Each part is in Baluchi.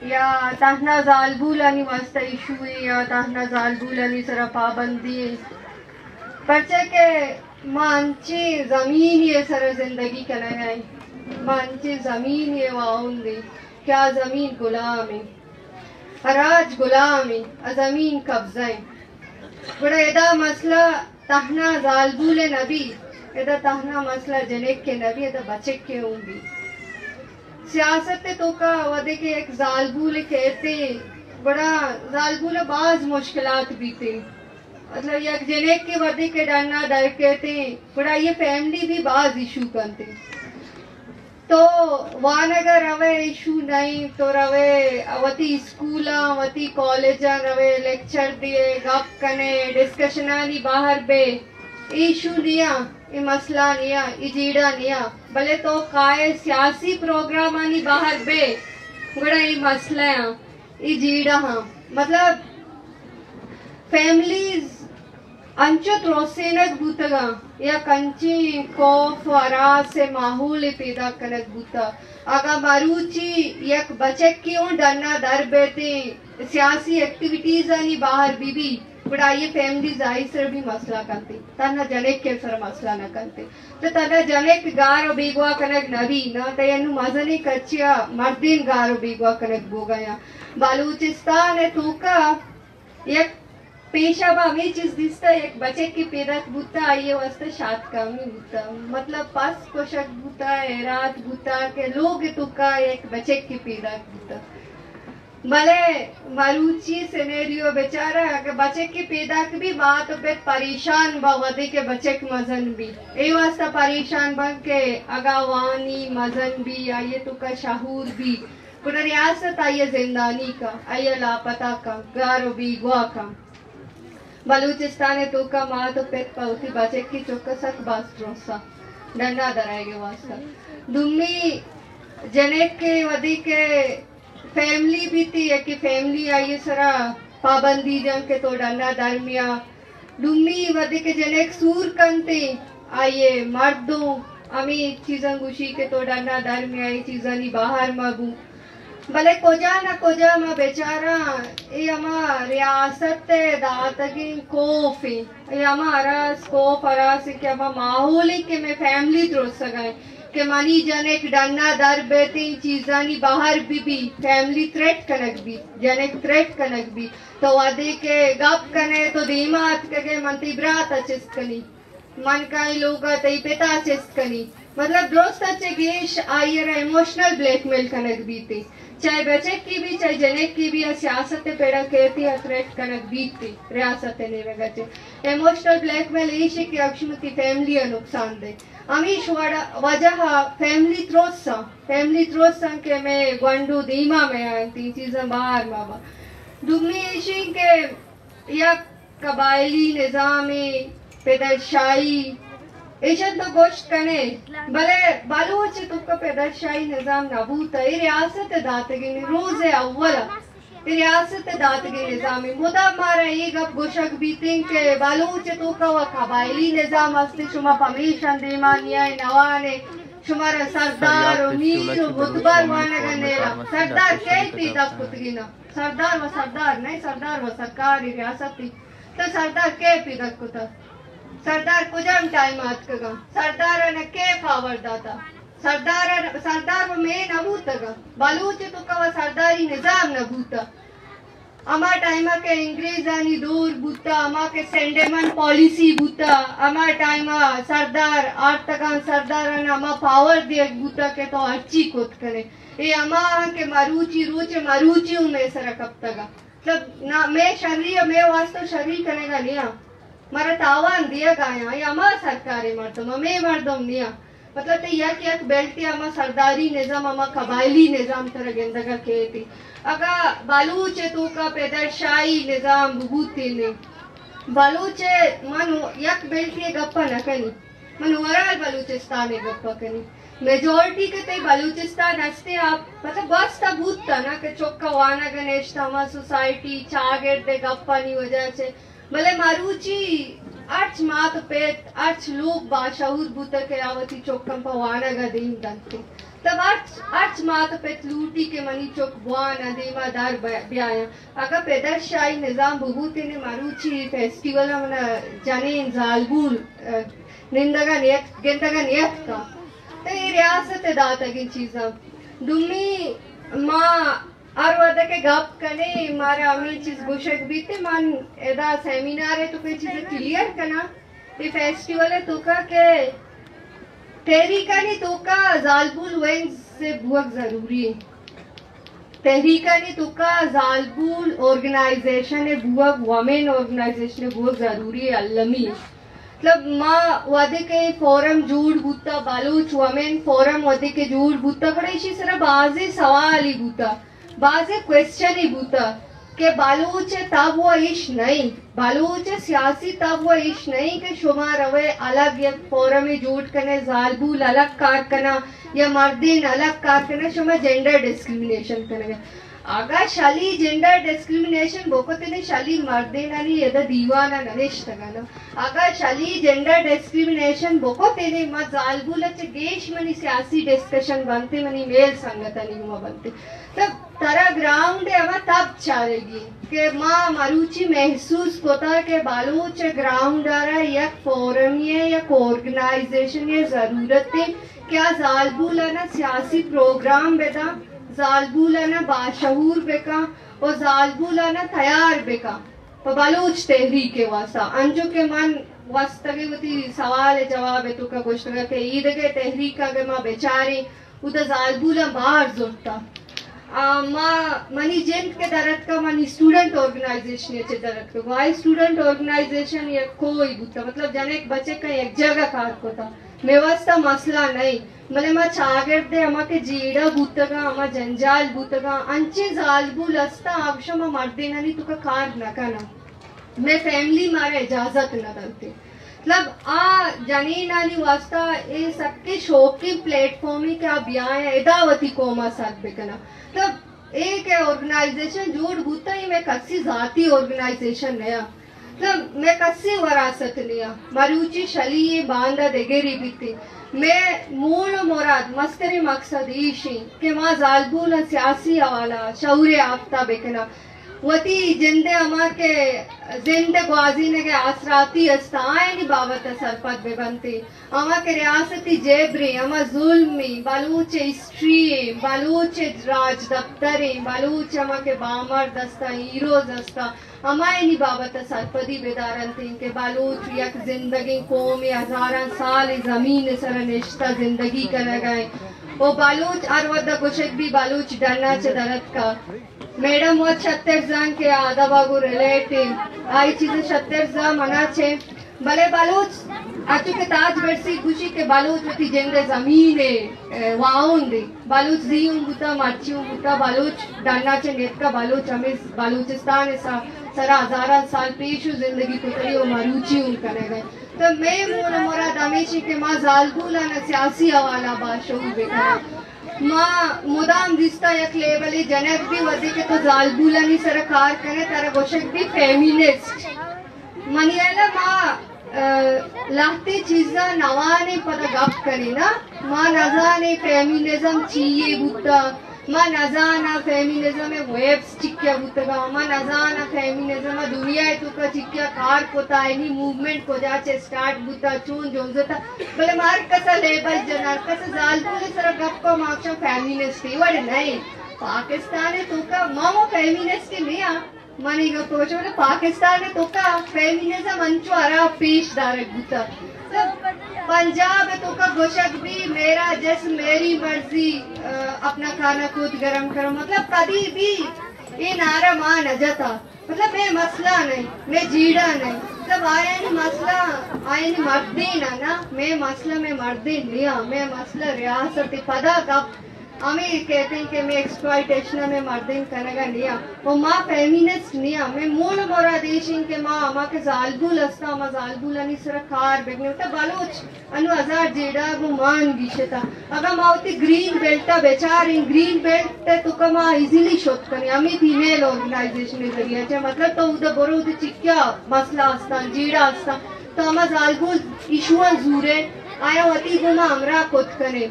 یا تہنا زالبولانی واسطہ ایشو ایں یا تہنا زالبولانی سرا پابندی ایں، پرچا کہ ما انچیں زمینے ءِ سرا زندگی کنگ ءَ ایں، ما انچیں زمینے ءِ واہند ایں کہ آ زمین غلام ایں، آ راج غلام ایں، آ زمین قبضہ ایں۔ گڑا ادا مسئلہ تہنا زالبول ءِ نہ بی، ادا تہنا مسئلہ جنک ءِ نہ بی، ادا بچک ءِ اوں بی۔ سیاست ءِ توکا وھدے کہ یک زالبولے کیت، گڑا زالبول ءَ باز مشکلات بیت۔ مطلب یک جنکے وھدے کہ ڈنا در کیت، گڑا آئی ءِ فیملی بھی باز ایشو کنت۔ تو وانگ ءَ روئے، ایشو نئیں، تو روئے وتی اسکولاں، وتی کالجاں روئے، لیکچر دیئے، گپ کنئے، ڈسکشنانی بہر بئے، ایشو نیاں، اے مسئلہ نیاں، اے جیڑہ نیاں، بلے تو کائے سیاسی پروگرامانی بہر بئے، گڑا اے مسئلہ آں، اے جیڑہ آں۔ مطلب فیملیز انچو تروسینگ بوتگاں، یک انچیں خوف و ہراس ءِ ماحولے پیداک کنگ بوتگ۔ اگاں مروچی یک بچکے اوں ڈنا در بیتیں، سیاسی ایکٹیویٹیزانی بہر بہ بی، گڑا آئی ءِ فیملیز آئی سر بھی مسئلہ کنت، تہنا جنک ءِ سر مسئلہ نہ کنت۔ تو تہنا جنک گار و بیگواہ کنگ نہ بی، نہ تئی انو مزنیں کچے ءَ مردین گار و بیگواہ کنگ بوگا یاں۔ بلوچستان ءِ توکا یک پیشا با ہمے چیز دیستہ، یک بچکے پیداک بوتہ، آئی ءِ واستہ شاتکامی بوتہ، مطلب پس کشگ بوتہ، ہیرات بوتہ کہ لوگ ءِ توکا یک بچکے پیداک بوتہ۔ بلے مروچی سینیریو بچارہ، اگہ بچکے پیداک بی، مات و پت پریشان با وھدے کہ بچک مزن بی، اے واستہ پریشان بن کہ اگہ وانی مزن بی، آئی ءِ توکا شعور بی، گڑا ریاست آئی ءَ زندانی کن، آئی ءَ لاپتہ کن، گار و بیگواہ کن۔ بلوچستان ءِ توکا مات و پت پہ وتی بچکی چکا سک باز ترساں، ڈنا درائیگ ءِ واستہ۔ دومی جنک ءِ وھدے کہ فیملی بیتی، یکے فیملی آئی ءِ سرا پابندی جن کہ تو ڈنا در میا۔ دومی وھدے کہ جنک سور کنت، آئی ءِ مردم ہمے چیزاں گوشی کہ تو ڈنا در میا، اے چیزانی بہر مہ بو۔ بلے کجا نہ کجا ما بچاراں، اے ہما ریاست ءِ داتگیں خوف ایں، اے ہما ہراس، خوف ہراس ایں کہ ہما ماحول ایں کہ مئے فیملی ترسگا ایں کہ منی جنک ڈنا در بیت، اے چیزانی بہر بہ بی، فیملی تھریٹ کنگ بی، جنک تھریٹ کنگ بی۔ تو وھدے کہ گپ کنئے تو دیما اتکگئے، من تئی برات ءَ چست کنی، من کائیں لوگ ءَ تئی پت ءَ چست کنی۔ مطلب درست ءَ چہ گیش آئی ءَ را ایموشنل بلیک میل کنگ بیت۔ چاہے بچکے بی، چاہے جنکے بی، آ سیاست ءِ پڑ ءَ کیت ءُ تھریٹ کنگ بیت ریاست ءِ نیمگ ءَ چہ۔ ایموشنل بلیک میل ایش کہ اکشمتی فیملی ءَ نقصان دے۔ ہمیش وڑ-، وجہ ءَ فیملی ترس آں، فیملی ترس آں کہ مئے گونڈو دیما مہ آنت، اے چیزاں بہر مہ باں۔ دومی ایش کہ یک قبائلی نظامے، پدرشاہی، ایشاں تو گوشت کنے، بلے بلوچ ءِ توکا پدرشاہی نظام نہ بوتہ، اے ریاست ءِ داتگیں روز اول ءَ، اے ریاست ءِ داتگیں نظامے۔ مدام مارا اے گپ گوشگ بیتیں کہ بلوچ ءِ توکا و قبائلی نظام است، شما پمیشان دیما نیائے نوانے، شمارا سردار و میر و متبر وانگ ءَ نیلا۔ سردار کئے پیداک کتگینا؟ سردار و سردار نئے، سردار و سرکار ریاستی۔ تو سردار کئے پیداک کتا؟ سردار کجام ٹائم آتکگا؟ سردار ءَ نہ کئے پاور داتا؟ سردار ءَ، سردار و مئے نہ بوتگا۔ بلوچ ءِ توکا و سرداری نظام نہ بوتا۔ ہما ٹائم ءَ کہ انگریزانی دور بوتا، ہما کہ سینڈ اے من پالیسی بوتا، ہما ٹائم ءَ سردار آرتگاں، سرداراں ہما پاور دیگ بوتا کہ تو ہرچی کت کنے۔ اے ہما آں کہ مروچی روچ ءَ مروچی اوں مئے سرا کپتگا۔ مطلب، نا، مئے شری ءَ مئے واستہ شری کنگا نیاں۔ مارا تاوان دیگ ءَ آیاں، اے ہما سرکار ءِ مردم، ہمے مردم نیاں۔ مطلب، تئی یک یک بیلٹ ءَ ہما سرداری نظام، ہما قبائلی نظام ترا گندگ ءَ کیت۔ اگاں بلوچ ءِ توکا پدرشاہی نظام ببوتیں، بلوچ ءِ، من یک بیلٹ ءِ گپ ءَ نہ کنی، من اوورال بلوچستان ءِ گپ ءَ کنی۔ میجورٹی کہ تئی بلوچستان ہستے، آپ مطلب گوست ءَ بوت نا کہ چک ءَ وانگ ءَ نشت، ہما سوسائٹی چاگرد ءِ گپانی وجہ چہ بلے مروچی ہرچ مات و پت، ہرچ لوگ باشعور بوتگ کہ آ وتی چکاں پہ وانگ ءَ دیم دنت۔ تب ہرچ، ہرچ مات ءُ پت لوٹی کہ منی چک بوان ءَ دیما در ب-، بیایاں۔ اگاں پدر شاہی نظام ببوتیں، مروچی فیسٹیول ءَ منا جنین زالبول، ءَ، نندگا نیت، گندگا نیتکاں۔ تو اے ریاست ءِ داتگیں چیزاں۔ دومی، ما ہر وھدے کہ گپ کنیں، مارا ہمے چیز گوشگ بیت، من ادا سیمینار ءِ توکا اے چیز کلیئر کناں۔ اے فیسٹیول ءِ توکا کہ تحریکانی توکا زالبول ونگز ءِ بوگ ضروری ایں۔ تحریکانی توکا زالبول آرگنائزیشن ءِ بوگ، وومن آرگنائزیشن ءِ بوگ ضروری ایں، المی۔ مطلب، ما وھدے کہ فورم جوڑ بوتا، بلوچ وومن فورم وھدے کہ جوڑ بوتا، گڑا ایشی سرا بازیں سوالی بوتا۔ بازیں کوئسچنی بوتہ کہ بلوچ ءِ تب و ایش نئیں، بلوچ ءِ سیاسی تب و ایش نئیں کہ شما روئے الگ یک فورمے جوڑ کنئے، زالبول الگ کار کناں یا مردین الگ کار کناں، شما جینڈر ڈسکریمنیشن کنگا۔ اگاں شلی جینڈر ڈسکریمنیشن بکتنے، شلی مردینانی ادا دیوان ءَ ننشتگانا۔ اگاں شلی جینڈر ڈسکریمنیشن بکتنے، ما زالبول ءَ چہ گیش منی سیاسی ڈسکشن بنتے، منی میل سنگتانی گوما بنتے۔ تو ترا گراؤنڈ ءِ ہما تب چارگی کہ ما مروچی محسوس کتا کہ بلوچ ءِ گراؤنڈ ءَ را یک فورمی ءِ، یک آرگنائزیشن ءِ ضرورت ایں کہ آ زالبولانا سیاسی پروگرام بداں، زالبولانا باشعور بکاں و زالبولانا تیار بکاں پہ بلوچ تحریک ءِ واسطہ۔ انچو کہ من گوستگیں وتی سوال ءِ جواب ءِ توکا گوشتگ کہ ایدگہ تحریک اگہ ما بچاریں، اودا زالبولاں بار زرتا۔ آ، ما، منی جند کہ در اتکا، منی اسٹوڈنٹ آرگنائزیشن ءَ چہ در اتکا۔ گوائے اسٹوڈنٹ آرگنائزیشن یک کوئی بوتا، مطلب، جنک بچکاں یک جاگہ کار کتا۔ مئے واسطہ مسئلہ نئیں، بلے ما چاگرد ءِ ہما کہ جیڑہ بوتگاں، ہما جنجال بوتگاں، انچیں زالبول استاں، آ گوشاں ما مردینانی توکا کار نہ کناں۔ مئے فیملی مارا اجازت نہ دنت۔ مطلب، آ جنینانی واسطہ اے سکیں شوقیں پلیٹ فارمے کہ آ بیایاں ادا وتی قوما سر بکناں۔ مطلب، اے کہ آرگنائزیشن جوڑ بوتا، اے مئے کسی ذاتی آرگنائزیشن نیا۔ مطلب، مئے کسی وراثت نیا۔ مروچی شلی ایں، باندا دگری بیتی۔ مئے مول و مراد، مستریں مقصد ایش ایں کہ ما زالبولاں سیاسی حوالہ شعور یافتہ بکناں۔ وتی جند ءِ ہما کہ زند ءِ گوازینگ ءِ آسراتی است، آیانی بابت ءَ سرپد بہ بنت۔ ہما کہ ریاستی جبر ایں، ہما ظلم ایں، بلوچ ءِ ہسٹری ایں، بلوچ ءِ راجدپتر ایں، بلوچ ہما کہ بامرد استاں، ہیروز استاں، ہمایانی بابت ءَ سرپدی بدارنت ایں کہ بلوچ یک زندگیں قومے، ہزاراں سال اے زمین ءِ سر ءَ نشتہ زندگی کنگ ءَ ایں۔ و بلوچ ہر وھد ءَ گوشگ بی بلوچ ڈن ءَ چہ در اتکا۔ میڈم وت شتر زان کہ ادب ءَ گوں ریلیٹ ایں، آئی چیز شتر زان منا چہ۔ بلے بلوچ، انچو کہ تاج برسی گوشی کہ بلوچ وتی جند ءِ زمین ءِ، اے، واہند ایں۔ بلوچ زی اوں بوتا، مرچی اوں بوتا، بلوچ ڈن ءَ چہ نیتکا، بلوچ ہمے بلوچستان ءِ سا-، سرا ہزاراں سال پیش اوں زندگی کتگ ایں و مروچی اوں کنگ ءَ ایں۔ تو مئے مول ءُ مراد ہمیش ایں کہ ما زالبولاں سیاسی حوالہ باشعور بکناں۔ ما مدام دیستا یک لیبلے جنگ بی، وھدے کہ تو زالبولانی سرا کار کنے، ترا گوشگ بی فیمینسٹ۔ منی ہیالا ما، اہ، لہتے چیزاں نوانیں پدا گپ کنیں نا۔ ما نزانیں فیمینزم چی یے بوتا، ما نزاناں فیمینزم ءِ ویبز چکیا بوتگاں، ما نزاناں فیمینزم ءَ دنیا ءِ توکا چکیا کار کتا، اینی موومنٹ کجا چہ اسٹارٹ بوتا، چون جنزتا۔ بلے ما ہر کسا لیبل جناں، ہر کسا زالبول ءِ سرا گپ کن، ما گشاں فیمینسٹ اے وڑ نئیں۔ پاکستان ءِ توکا ما، ما فیمینسٹ نیاں۔ منی گپ ءَ گوشاں، بلے پاکستان ءِ توکا فیمینزم انچو ہراب پیش دارگ بوتا۔ مطلب، پنجاب ءِ توکا گوشگ بی، میرا جسم میری مرضی، اہ، اپنا کھانا خود گرم کرو۔ مطلب، کدی بی اے نعرہ ما نہ جتا۔ مطلب، مئے مسئلہ نئیں، مئے جیڑہ نئیں۔ مطلب، آیانی مسئلہ، آیانی مردین ءَ نا، مئے مسئلہ مئے مردین نیاں، مئے مسئلہ ریاست ءِ۔ پدا گپ ہمے کہتیں کہ مئے ایکسپلائٹیشن ءَ مئے مردین کنگ ءَ نیاں۔ و ما فیمینسٹ نیاں۔ مئے مول ءُ مراد ایش ایں کہ ما ہما کہ زالبول ہستاں، ہما زالبولانی سرا کار بکنیں۔ تو بلوچ انو ہزار جیڑہ گوں مان گیشتا۔ اگاں ما وتی گرین بیلٹ ءَ بچاریں، گرین بیلٹ ءِ توکا ما ایزیلی شت کنیں، ہمے فیمیل آرگنائزیشن ءِ ذریعہ چہ۔ مطلب، تو اودا برو، اودا چکیا مسئلہ ہستاں، جیڑہ ہستاں، تو ہما زالبول ایشواں زورے، آیاں وتی گوما ہمراہ کت کنے۔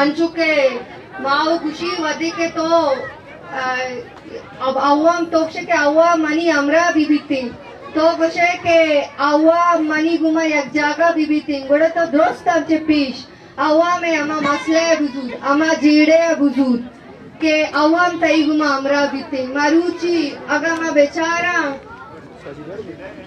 انچو کہ ما و گوشی وھدے کہ تو، آ، اب عوام تو گوشے کہ عوام منی ہمراہ بہ بیتیں، تو گوشے کہ عوام منی گوما یک جاگہ بہ بیتیں، گڑا تو درست انچے پیش عوام ء ہما مسئلہ ء بزور، ہما جیڑہ ء بزور کہ عوام تئی گوما ہمراہ بیتیں۔ مروچی اگاں ما بچاراں،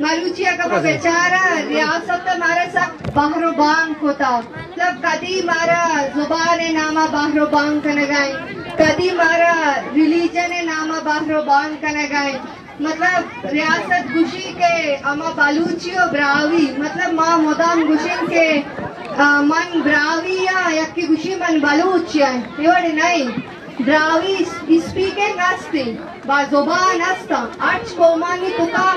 مروچی اگاں ما بچاراں، ریاست ء مارا سک بہر و بانگ کتا۔ مطلب کدی مارا زبان ء نام ء بہر و بانگ کنگا انت، کدی مارا ریلیجن ء نام ء بہر و بانگ کنگا انت۔ مطلب ریاست گوشی کہ ہما بلوچی و براہوئی، مطلب ما مدام گوشیں کہ، آ، من براہوئی آں، یکے گوشی من بلوچ آں، اے وڑ نہ انت۔ براہوئی اس-، اسپیکنگ ہستیں، با زبان ہستاں، ہرچ قومانی توکا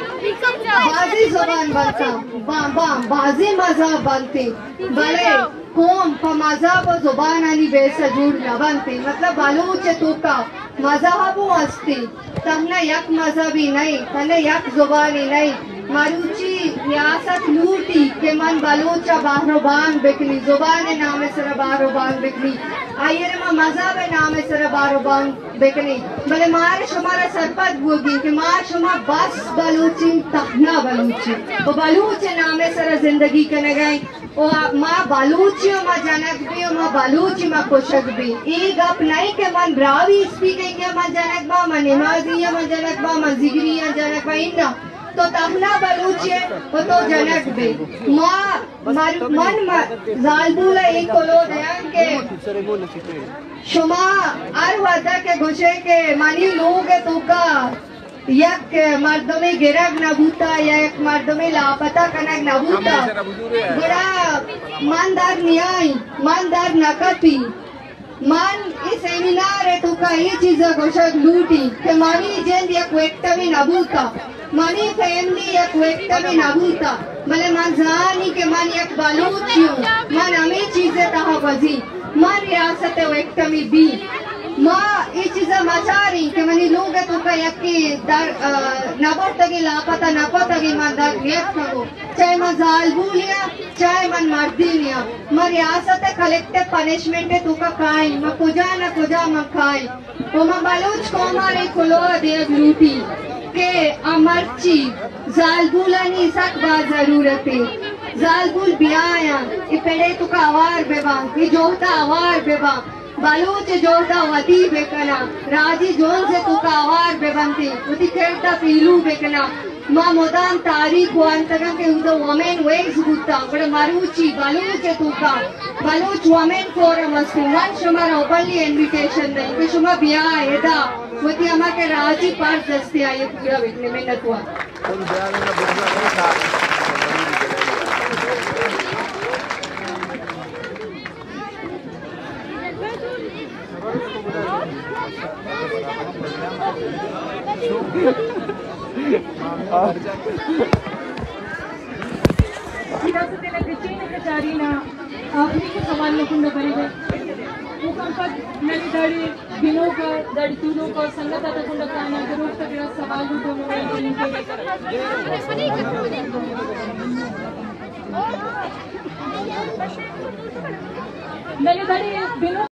بازی زبان بنتاں، با-، با-، بازی مذہب بنتیں، بلے قوم پہ مذہب و زبانانی بیس ء جوڑ نہ بنت۔ مطلب بلوچ ء توکا مذہب اوں است انت، تہنا یک مذہبے نہ انت، تہنا یک زبانے نہ انت۔ مروچی ریاست لوٹی کہ من بلوچ ء بہر و بانگ بکنی، زبان ء نام ء سر ء بہر و بانگ بکنی، آئی ء ما مذہب ء نام ء سر ء بہر و بانگ بکنی، بلے مارا شمارا سرپد بوگی کہ ما شما بس بلوچیں، تہنا بلوچیں و بلوچ ء نام ء سر ء زندگی کنگ ء ایں۔ و ما بلوچی و ما جنگ بی و ما بلوچی ما کشگ بی۔ اے گپ نہ کہ من براہوئی اسپیکنگ ء من جنگ با، من نمازی ء من جنگ با، من زگری ء جنگ با، اناں۔ تو تہنا بلوچ ئے و تو جنگ بی۔ ما، من، من، ما زالبول ء اے کلوہ دیاں کہ شما ہر وھدا کہ گوشے کہ منی لوگ ء توکا یک مردمے گرگ نہ بوتا یا یک مردمے لاپتہ کنگ نہ بوتا، گڑا من در نیائی، من در نہ کپی۔ من اے سیمینار ء توکا اے چیز ء گوشگ لوٹی کہ منی جند یک وکٹمے نہ بوتا، منی فیملی یک وکٹمے نہ بوتا، بلے من زانی کہ من یک بلوچی اوں، من ہمے چیز ء تہا گوزی۔ من ریاست ء وکٹمے بی۔ ما اے چیزا مچاریں کہ منی لوگ ء توکا یکے در، آ، نہ برتگیں، لاپتہ نہ کتگیں، من در نیتکگوں۔ چاہے من زالبولے آں، چاہے من مردینے آں۔ ما ریاست ء کلیکٹیو پنشمنٹ ء توکا کائیں، ما کجا نہ کجا ما کائیں۔ و ما بلوچ قوم ء را اے کلوہ دیگ لوٹی کہ آ مرچی زالبولانی سک باز ضرورت انت۔ زالبول بیایاں، اے پڑ ء توکا ہوار بہ باں، اے جہد ء ہوار بہ باں، بلوچ جہد ء ودی بہ کناں، راجی جنز ء توکا ہوار بہ بنتیں، وتی کرد ء پیلو بہ کناں۔ ما مدام تاریخ وانتگاں کہ اودا وومن ونگز بوتاں، گڑا مروچی بلوچ ء توکا بلوچ وومن فورم است۔ من شمارا اوپنلی انویٹیشن دئیں کہ شما بیائے ادا، وتی ہما کہ راجی فرض است آئی ء پورا بکنیں۔ منت وار۔ ریاست ء گچین کچاری نا آخری کچ سوال نا کنڈ ء بریک ء۔ اوکان پد ننے داڑے بنوک ء، داڑے تولوک ء سنگت آتا کنڈ ء کائنا، دروک تا گڑا سوال روک ء موبائل کننگ کیک۔ ننے داڑے بنوک